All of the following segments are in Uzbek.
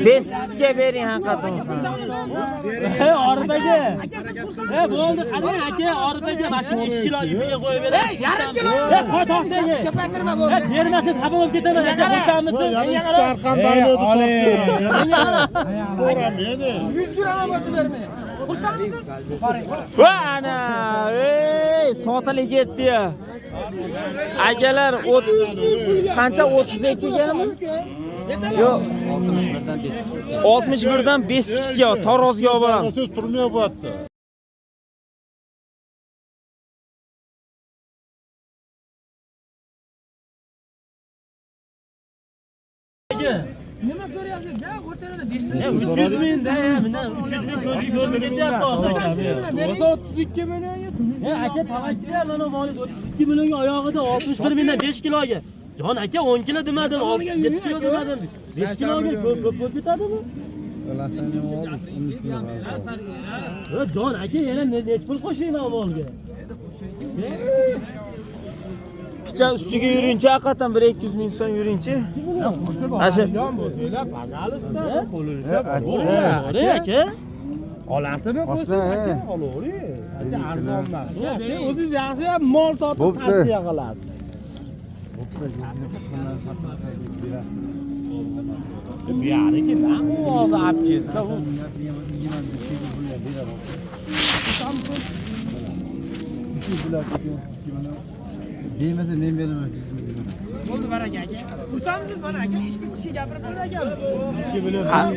5 skitga bering haqiqatan. Hey, Orif aka. Hey, bo'ldi, qarang aka, Orif aka, mana shuni 2 kilo ipiga qo'yib bering. Ey, yarim kilo. Hey, qo'y to'xtang. Ko'paytirma bo'ldi. Hey, bermasangiz xafa bo'lib ketaman aka, xursandmisiz? Arqon baylaydi topib. 100 gram ham o'tib bermang. Xursandmisiz? Va ana, ey, sotilib ketdi ya. Akalar, qancha 32 gami? Yo'q. 61 dan 5 skitga tarozga olib boramiz. Siz turmay bo'pti. Nima so'rayapsiz? Ja, o'rtada 5 ta. Hey, 300 ming da, bundan 300 ming ko'zga ko'rinib ketyapti hozir aka. Bo'lsa 32 millionga. Hey, aka, tavakkal, mana molingiz 32 millionga oyog'ida 61 mingdan 5 kiloga. Jon aka, 10 kilo demadim, 7 kilo demadim. 5 kiloga ko'p ko'p bo'lib ketadimi? Jon aka, yana nech pul qo'shayman molga? Picha ustiga yuringchi, haqiqatan 1-200 ming so'm yuringchi. Ana shu Boring aka. Olasini qo'shib aka, olavering. Aka arzon emas. Aka, o'zingiz yaxshi ham mol sotib tavsiya qilasiz. Bu yariki nima u hozir olib kelsa u Bermasa men beraman. Bo'ldi baraka aka. Xursandmisiz mana aka? Ishga tishga gapirib qo'ydi akam.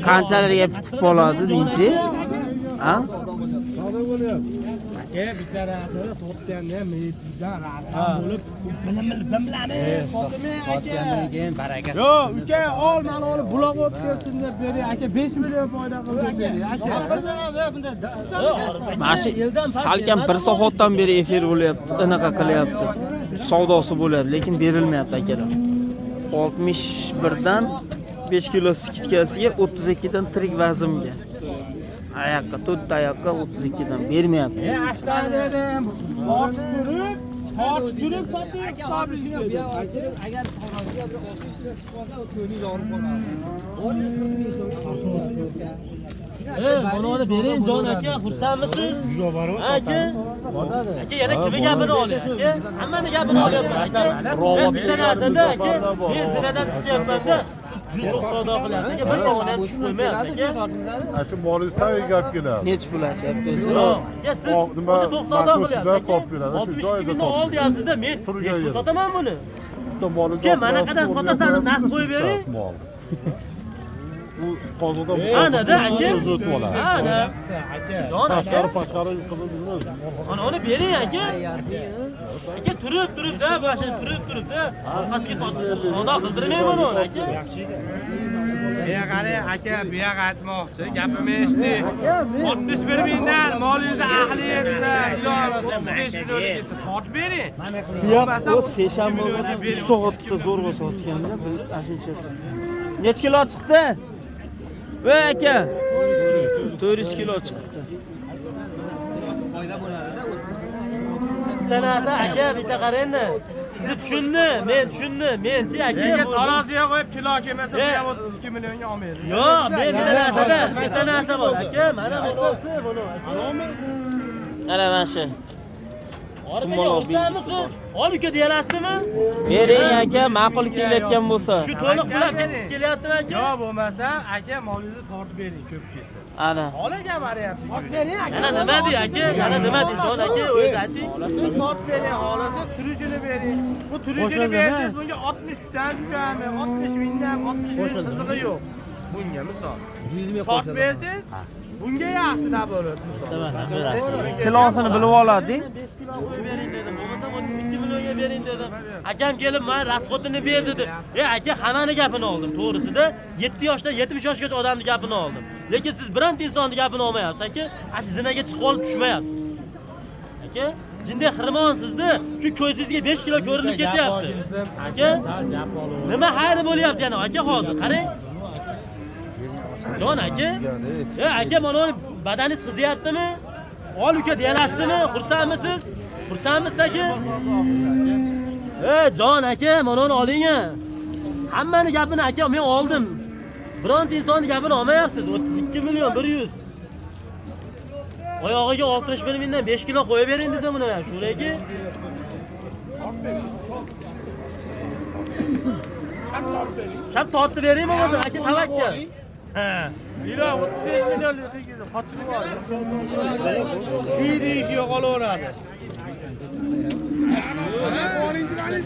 Qanchalarga bitib qoladi deyinchi? Ha? Aka bittarasini sotganda ham meyitdan raqam bo'lib bilimlanib sotmang aka. Keyin baraka. Yo'q, uka ol mana olib buloq olib kelsin deb bering aka 5 million foyda qilib bering aka. Mana shu salkam 1 soatdan beri efir bo'lyapti, anaqa qilyapti. Savdosi bo'lyapti, lekin berilmayapti akalar. 61 dan 5 kilo skitkasiga 32 dan tirik vazmga. Oyoqqa, to'rtta oyoqqa 32 dan bermayapti. E ashtan dedim, tortib turib, tortib turib soting hisobingizga dedim. Agar tarozga bir 60 kilo chiqib qolsa, u ko'nglingiz og'rib qoladi. Ey, buni bering jon aka, xursandmisiz? Aka. Aka, yana kimni gapini olyapti aka? Hammani gapini olyapman aka. Bitta narsada aka, men zinadan chiqyapman-da. Siz juda savdo qilyapsiz aka, bir pog'ona ham tushib qo'ymayapsiz aka. Ha shu molingiz tagiga gap keladi. Nech pul aytyapti o'zi? Yo'q, aka, siz Nima, o'ta 90 qilyapsiz aka. topib beradi, shu 62 joyida mingdan topib ol deyapsiz-da, men Turgan nech pul yerida. sotaman buni? Bitta molingiz Aka, mana qadar sotasan deb narx qo'yib bering. Bu qozoqda Ana-da aka. O'zi o'tib oladi. Ana. Aka. Jon aka. Tashqari pashqari qilib yurmaydi. Ana uni bering aka. Aka turib turib-da, boshini turib turib-da, orqasiga sotib savdo qildirmayman uni aka. Bu yoq qarang aka, bu yoq aytmoqchi, gapimni eshiting. 61 mingdan molingizni ahli yetsa, iloyim 35 million kelsa, tortib bering. Yo'q, o seshanba kuni 3 soatda zo'rg'a sotganda biz ashuncha. Nech kilo chiqdi? Voy aka. 400 kilo chiqdi. Bitta narsa aka, bitta qarang-da. Sizni tushundim, men tushundim. Menchi aka, Nega taroziga qo'yib kilo kelmasa, bu E. ham 32 millionga olmaydi. Yo'q, men bitta narsada, bitta narsa bor aka, mana buni. Ana mana shu. Orif aka, xursandmisiz? Ol uka deyalasizmi? Bering aka, ma'qul kelayotgan bo'lsa. Shu to'liq pulab ketgisi kelyaptimi aka? Yo'q bo'lmasa, aka molingizni tortib bering ko'p kelsa. Ana. Xohlagan boryapti. Bering aka. Yana nima dey aka? Yana nima dey jon aka, o'zi ayting. Siz tortib bering, xohlasa turishini bering. Bu turishini bersangiz bunga 63 dan tushami, 60 mingdan, 60 ming qizig'i yo'q. Bunga misol. 100 ming Tortib bersangiz bunga yaxshi bo'ladi misol. Kilosini bilib oladi. 5 kilo qo'yib bering dedim. Bo'lmasam 32 millionga bering dedim. Akam kelib men rasxodini ber dedi. E aka, hammani gapini oldim, to'g'risida 7 yoshdan 70 yoshgacha odamning gapini oldim. Lekin siz bironta insonning gapini olmayapsiz aka. Ana shu zinaga chiqib olib tushmayapsiz. Aka, jinday xirmonsizda, shu ko'zingizga 5 kilo ko'rinib ketyapti. Aka, nima xayri bo'lyapti yana aka hozir qarang. Jon aka, e aka, mana uni badaningiz qiziyaptimi? Ol uka deyalasizmi? Xursandmisiz? Xursandmisiz aka? E jon aka, mana uni oling. Hammani gapini aka men oldim. Bironta insonni gapini olmayapsiz. 32 million 100. Oyog'iga 61 mingdan 5 kilo qo'yib bering desa buni ham. Shunaki. Shab tortib bering bo'lmasa aka tavakkal. Ha. Ilon 35 millionlik tegizi qochib yubordi. Siydi ishi yo'qolaveradi.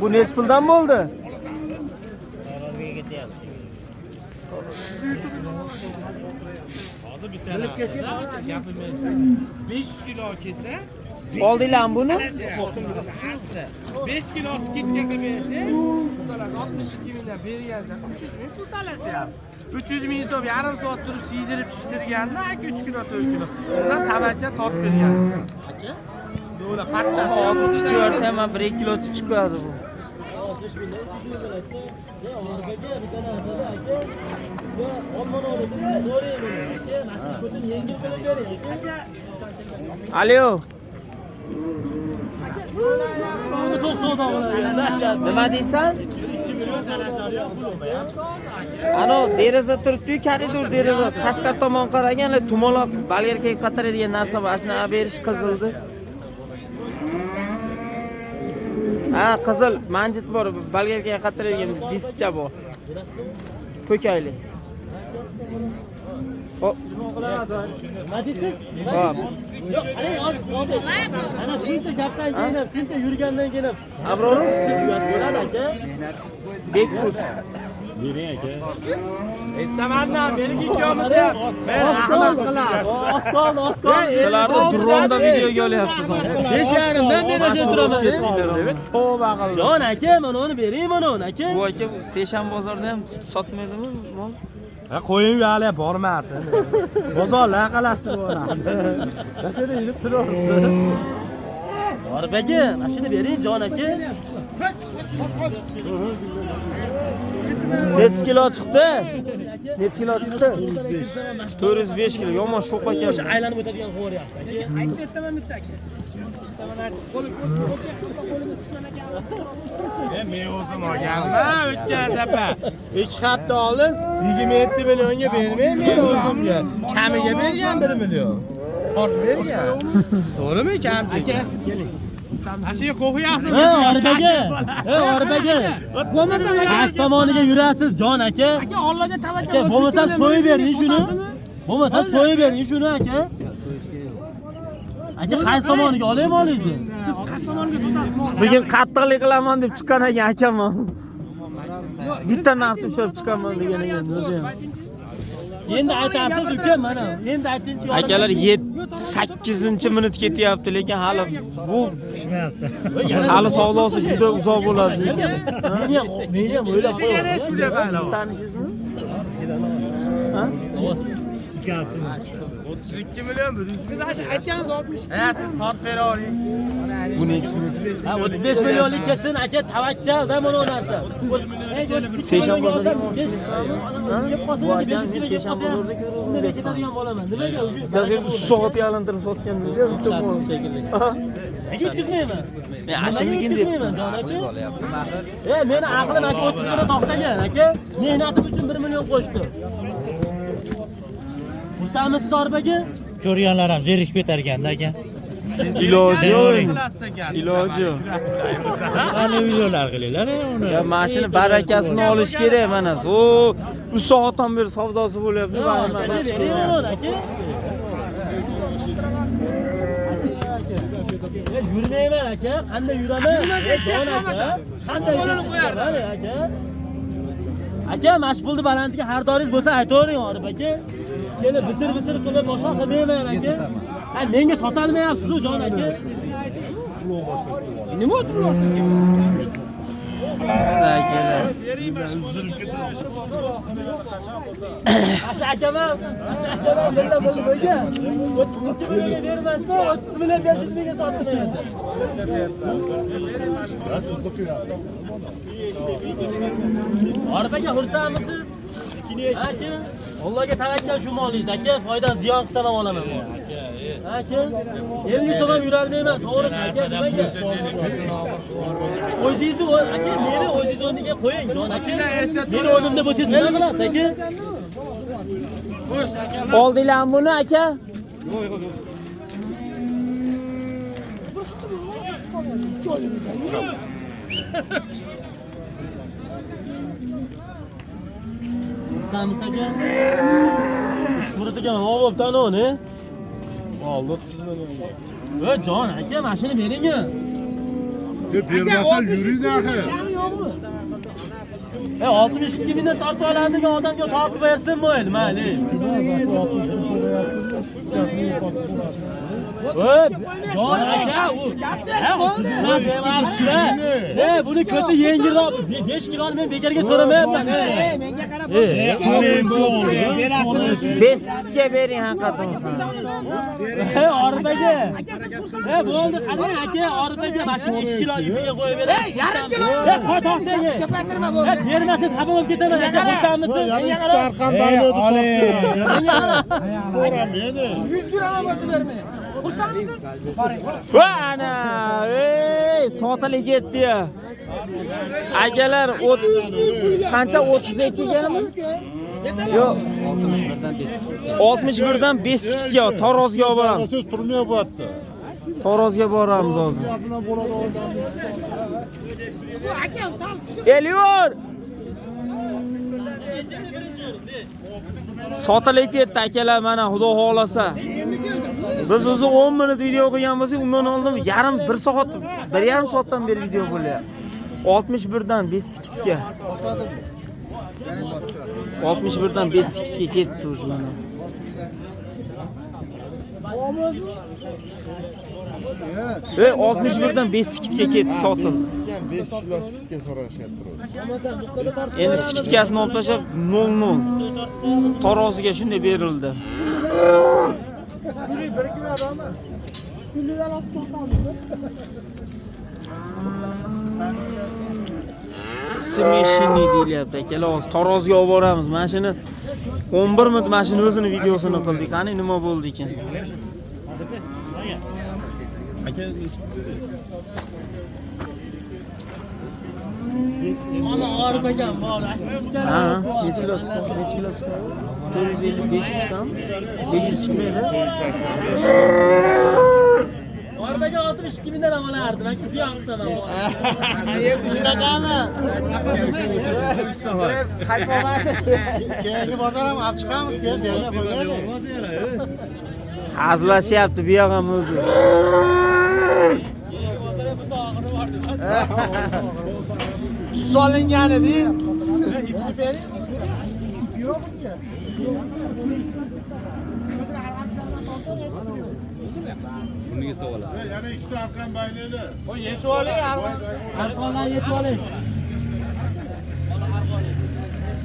Bu nechi puldan bo'ldi? Hozir bitta gapim 500 kilo kelsa, oldinglarmi buni? Asli 5 kilosi ketga qilib bersangiz, masalan 62 mingdan bergandan 300 ming pul talashyapsiz. 300 ming so'm yarim soat turib siydirib tushtirganda aka 3 kilo 4 kilo. Undan tavakkal tortib bergan. Aka, do'la pattasi hozir chichib yuborsa ham 1-2 kilo chichib qo'yadi bu. Alo. Nima deysan? Ano deraza turibdi-yu, koridor derazasi. Tashqari tomon qaragan, tumaloq balgarkaga qataradigan narsa bor. Ashuni olib berish qizildi. Ha, qizil manjit bor, balgarkaga qataradigan diskcha bor. Po'kayli. Hop. Nima deysiz? Yo'q, qarang, hozir. Ana shuncha gapdan keyin ham, shuncha yurgandan keyin ham Abrorus bo'ladi aka. Bekuz. Bering aka. Estamandan berigi ikkovimiz ham. Oz qoldi, oz qoldi. Shularni dronda videoga olyapmiz. 5.5 dan beri shu turaman. Tavba qildim. Jon aka, mana uni bering, mana uni aka. Bu aka seshanba bozorida ham sotmaydimi mol? Ha, qo'ying hali bormasin. Bozorlar qalashtirib yuboradi. Mashina yurib turaversin. Borib aka, mashina bering jon aka. Necha kilo chiqdi? Necha kilo chiqdi? 405 kilo. Yomon sho'q ekan. O'sha aylanib o'tadigan qo'ryapsiz aka. Aytib aytaman bitta aka. Men o'zim olganman o'tgan safar. 2 hafta oldin 27 millionga bermay men o'zimga. Kamiga bergan 1 million. Tortib bergan. To'g'rimi kam? Aka, keling. Mana qo'yapsiz. Ha, Orif aka. Ha, Orif aka. Bo'lmasam Qaysi tomoniga yurasiz jon aka? Aka, Allohga tavakkal. Aka, bo'lmasam so'yib bering shuni. Bo'lmasam so'yib bering shuni aka. Aka, qaysi tomoniga olay molingizni? Siz qaysi tomoniga sotasiz molni? Bugun qattiqlik qilaman deb chiqqan ekan akam. Bitta narxni ushlab chiqaman degan ekan o'zi ham. Endi aytasiz uka, mana. Endi aytingchi. Akalar 8-minut ketyapti, lekin hali bu hali savdosi juda uzoq bo'ladi. Meni ham o'ylab qo'yaman. Tanishingizmi? Ha? 32 million 100. Siz ana aytganingiz 60. Ha, siz tortib bera oling. Bu nechi? Ha, 35 millionlik kelsin aka, tavakkal da mana bu narsa. Seshanba bozorda Bu akam men seshanba bozorida Undan ketadigan bo'laman. Nimaga? Bittasi 3 soat yalintirib sotganmiz ya bitta mol. Nega o'tkazmayman? Men ashimnikin deb. Meni aqlim aka 30 million to'xtagan aka. Mehnatim uchun 1 million qo'shdi. Xursandmisiz Orif aka? Ko'rganlar ham zerikib ketarganda aka. Iloji yo'q. Iloji yo'q. Qani videolar qilinglar uni. Ya mashina barakasini olish kerak mana. O 3 soatdan beri savdosi bo'lyapti. Aka. Yurmayman aka, qanday yuraman? Qanday qo'lini qo'yardi aka? Aka, mana shu pulni balandga xaridoringiz bo'lsa aytavering Orif aka. Kelib bisir-bisir qilib boshqa qilmayman aka. Ha, menga sotolmayapsiz-ku jon aka. Nima o'tiribsiz? Akalar. Asha akam, asha akam birga bo'lib aka. 32 millionga bermasdan 30 million 500 mingga sotdim endi. Orif aka, xursandmisiz? Aka, Allohga tavakkal shu molingiz aka, foydan ziyon qilsam ham olaman. Aka, 50 so'm ham yurolmayman, to'g'risi aka, nimaga? O'zingizni aka, meni o'zingiz o'rniga qo'ying, jon aka. Meni o'rnimda bo'lsangiz nima qilasiz aka? Oldinglarmi buni aka? Sanmiz aka? Shuratiga nima bo'libdi ana uni? Oldi 30 million. Ey jon aka, mashina bering-a. Bermasa yuring axir. E 62 mingdan tortib oladigan odamga tortib bersin mayli, mayli. Ey jon aka, u gapda. E buni ko'ti yengilroq. 5 kiloni men bekorga so'ramayapman. Menga qarab. 5 sikitga bering haqiqatan. Ey Orif aka. Ey bo'ldi, qarang aka, Orif aka mashina 2 kilo ipiga qo'yib beradi. Ey, yarim kilo. Ey, qo'y to'xtang. Ko'paytirma bo'ldi. Ey, bermasangiz xafa bo'lib ketaman aka, xursandmisiz? Menga qarab. Arqon baylaydi tortib. Ko'raman. 100 gram ham bo'lsa bermayman. Xursandmisiz? Va ana, ey, sotilib ketdi-ya. Akalar, qancha 32 gami? Yo'q, 61 dan 5 sikitga Tarozga olib boramiz. Siz turmayapti. Tarozga boramiz hozir. Elyor. Sotilib ketdi akalar, mana Xudo xolasa. Biz o'zi 10 minut video qilgan bo'lsak, undan oldin yarim bir soat, 1,5 soatdan beri video bo'lyapti. 61 dan 5 sikitga. 61 dan 5 sikitga ketdi o'zi mana. Ey 61 dan 5 sikitga ketdi sotildi. 5 kilo sikitga so'rashyapti. Endi sikitkasini olib tashlab 0-0. Taroziga shunday berildi. Smeshini deyilyapti akalar. Hozir Tarozga olib boramiz. Mana shuni 11 minut mana shuni o'zini videosini qildik. Qani nima bo'ldi ekan? Aka Mana Orif akam bor. Ha, necha kilo chiqadi? Necha kilo chiqadi? 450, 500 chiqadimi? 500 chiqmaydi. Orif aka 62 mingdan ham olardim. Aka ziyon qilsam ham. Endi shunaqami? Qaytolmasin. Keyingi bozor ham olib chiqamiz, keyin bermay qo'yaylik. Hazillashyapti bu yoq ham o'zi. Solingan edi. Yana ikkita arqon baylaylik. Qo'y yechib oling, arqonlarni yechib oling.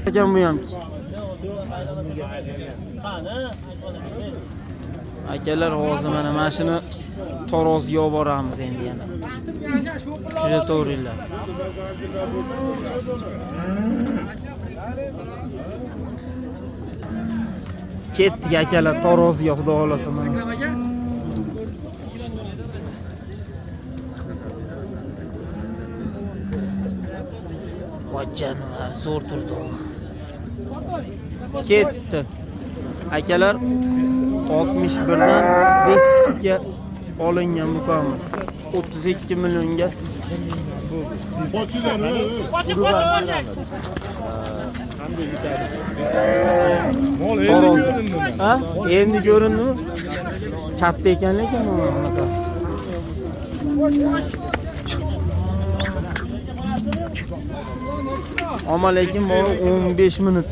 Ekan bu ham. Akalar hozir mana shuni Tarozga olib boramiz endi yana. Kuzataveringlar. Ketdik akalar Tarozga, Xudo xolasa mana. Voy jonivor, zo'r turdi. Ketdi. Akalar 61 dan 5 sikitga olingan bukamiz. 32 millionga. Taroz. Ha? Endi ko'rindimi? Katta ekan lekin bu bunaqasi. Ammo lekin bu 15 minut.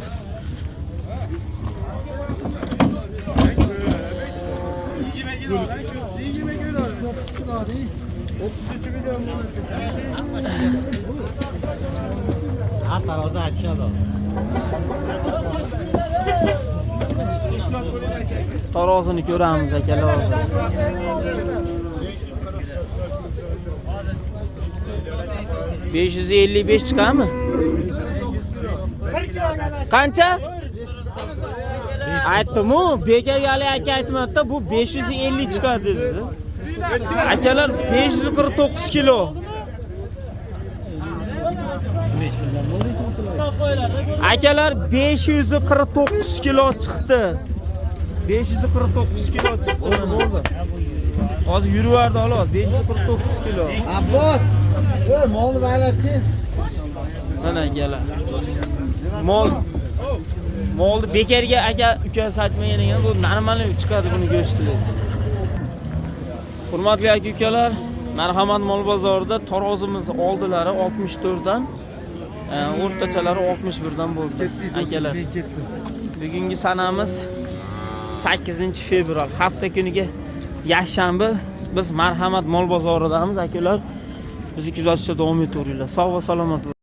Tarozini ko'ramiz akalar hozir. 555 chiqami? Qancha? Aytdim-u, bekorga hali aka aytmadi-da, bu 550 chiqadi dedi. Akalar 549 kilo. Akalar 549 kilo chiqdi. 549 kilo chiqdi mana. Hozir yuraverdi xolos, 549 kilo. Abbos, voy molni baylab kel. Mana akalar. Molni bekorga aka ukasi aytmagan ekan, bu normal chiqadi buni go'shti dedi. Hurmatli aka ukalar, Marhamat mol bozorida tarozimiz oldilari 64 dan, o'rtachalari 61 dan bo'ldi. Akalar. Bugungi sanamiz 8-fevral, hafta kuniga yakshanba. Biz Marhamat mol bozoridamiz akalar. Bizni kuzatishda davom etaveringlar. Sog' va salomat bo'ling.